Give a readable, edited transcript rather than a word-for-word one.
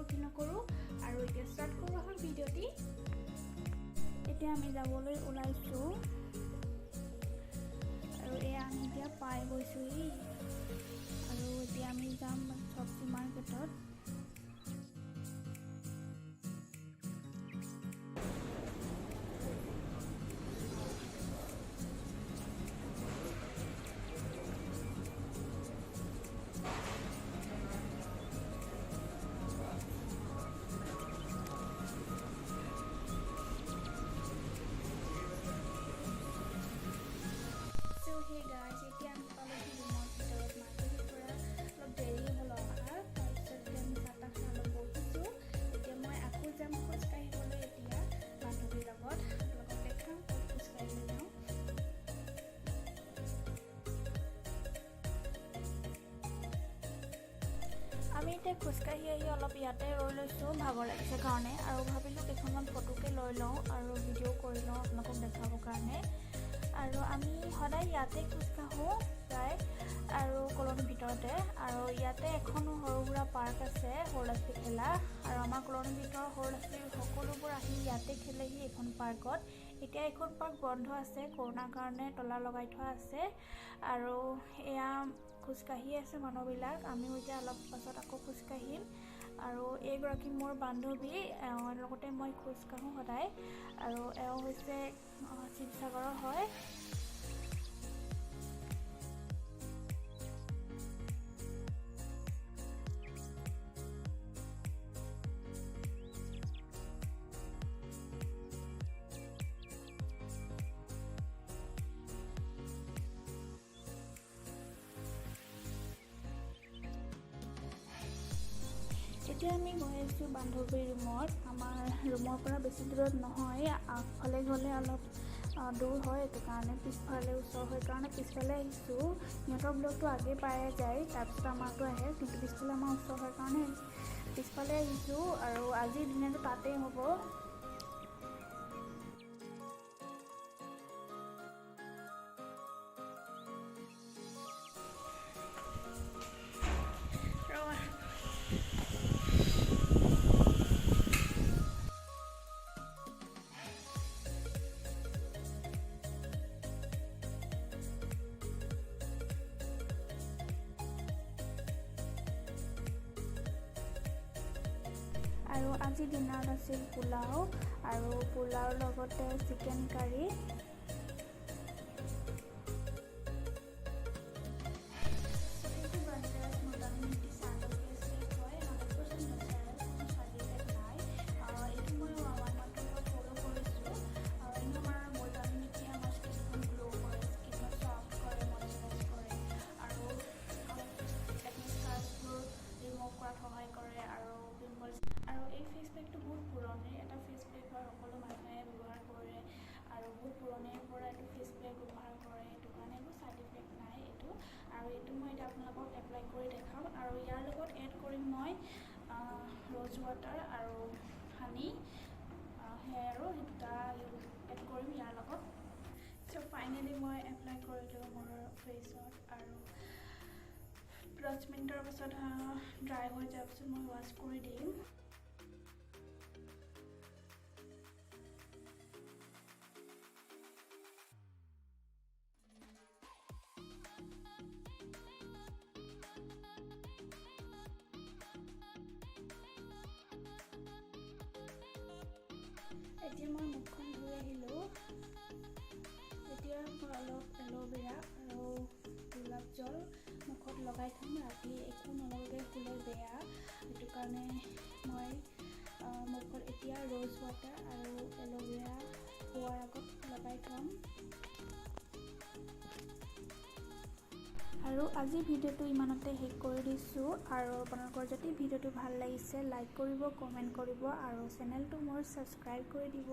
কৰোঁ কি নকৰোঁ। আৰু এতিয়া ষ্টাৰ্ট কৰোঁ আহক ভিডিঅ'টি। এতিয়া আমি যাবলৈ ওলাইছোঁ আৰু এয়া আমি এতিয়া পাই গৈছোঁহি। আৰু এতিয়া আমি যাম চব্জি মাৰ্কেটত। চ' হে গাইজ, এতিয়া আমি পালোহি ৰুমৰ ভিতৰত। মাৰ্কেটৰ পৰা অলপ দেৰি হ'ল অহা। তাৰপিছত এতিয়া আমি চাহ তাহ খাই অলপ বহিছোঁ। এতিয়া মই আকৌ যাম খোজকাঢ়িবলৈ এতিয়া বান্ধৱীৰ লগত। আপোনালোকক দেখাম ক'ত খোজকাঢ়িবলৈ যাওঁ। আমি এতিয়া খোজকাঢ়ি আহি অলপ ইয়াতে ৰৈ লৈছোঁ ভাগৰ লাগিছে কাৰণে, আৰু ভাবিলোঁ কেইখনমান ফটোকে লৈ লওঁ আৰু ভিডিঅ' কৰি লওঁ আপোনালোকক দেখাবৰ কাৰণে। আৰু আমি সদায় ইয়াতে খোজকাঢ়োঁ প্ৰায় আৰু কলনীৰ ভিতৰতে। আৰু ইয়াতে এখনো সৰু সুৰা পাৰ্ক আছে সৰু ল'ৰা ছোৱালী খেলা। আৰু আমাৰ কলনীৰ ভিতৰৰ সৰু ল'ৰা ছোৱালী সকলোবোৰ আহি ইয়াতে খেলেহি এইখন পাৰ্কত। এতিয়া এইখন পাৰ্ক বন্ধ আছে, কৰোণাৰ কাৰণে তলা লগাই থোৱা আছে। আৰু এয়া খোজকাঢ়ি আছে মানুহবিলাক। আমিও এতিয়া অলপ পাছত আকৌ খোজকাঢ়িম। আৰু এইগৰাকী মোৰ বান্ধৱী, এওঁৰ লগতে মই খোজকাঢ়োঁ সদায়। আৰু এওঁ হৈছে শিৱসাগৰৰ হয়। এতিয়া আমি গৈ আছোঁ বান্ধৱীৰ ৰুমত। আমাৰ ৰুমৰ পৰা বেছি দূৰত নহয়, আগফালে গ'লে অলপ দূৰ হয়, সেইটো কাৰণে পিছফালে ওচৰ হয় কাৰণে পিছফালে আহিছোঁ। সিহঁতৰ ব্লকটো আগে পায়ে যায়, তাৰপিছত আমাৰটো আহে, কিন্তু পিছফালে আমাৰ ওচৰ হয় কাৰণে পিছফালে আহিছোঁ। আৰু আজিৰ দিনটো তাতেই হ'ব। ৰ'বা। আৰু আজি ডিনাৰত আছিল পোলাও আৰু পোলাওৰ লগতে চিকেন কাৰী। এইটো বান্দ্ৰাছ Multani mitti sandal face pack হয়, 100% নেচাৰেল, কোনো চাইড ইফেক্ট নাই। এইটো মই ওৱান মান্থৰ পৰা ফ'ল' কৰিছোঁ। আৰু এনেও আমাৰ মুলতানী মিট্টি আমাৰ স্কিনখন গ্ল' কৰে, স্কিনখন চফ্ট কৰে, মইশ্চাৰাইজ কৰে আৰু একনি স্কাৰ্ছবোৰ ৰিমুভ কৰাত সহায় কৰে আৰু পিম্পলছ। আৰু এই ফেচ পেকটো বহুত পুৰণি এটা ফেচ পেক হয়, সকলো মানুহে ব্যৱহাৰ কৰে আৰু বহুত পুৰণিৰ পৰা এইটো ফেচ পেক ব্যৱহাৰ কৰে, সেইটো কাৰণে একো চাইড ইফেক্ট নাই এইটো। আৰু এইটো মই এতিয়া আপোনালোকক এপ্লাই কৰি দেখাম। আৰু ইয়াৰ লগত এড কৰিম মই ৰ'জ ৱাটাৰ আৰু হানি, সেয়াই। আৰু সেই দুটা এড কৰিম ইয়াৰ লগত। চ' ফাইনেলি মই এপ্লাই কৰিলোঁ মোৰ ফেচত আৰু 10 মিনিটৰ পাছত ড্ৰাই হৈ যোৱাৰ পাছত মই ৱাছ কৰি দিম। এতিয়া মই মুখখন ধুই আহিলোঁ। এতিয়া মই অলপ এল'ভেৰা আৰু গোলাপ জল মুখত লগাই থ'ম। ৰাতি একো নলগাকৈ শুলে বেয়া, সেইটো কাৰণে মই মুখত এতিয়া ৰ'জ ৱাটাৰ আৰু এল'ভেৰা শোৱাৰ আগত লগাই থ'ম। আৰু আজি ভিডিঅ'টো ইমানতে শেষ কৰি দিছোঁ। আৰু আপোনালোকৰ যদি ভিডিঅ'টো ভাল লাগিছে, লাইক কৰিব, কমেণ্ট কৰিব আৰু চেনেলটো মোৰ ছাবস্ক্ৰাইব কৰি দিব।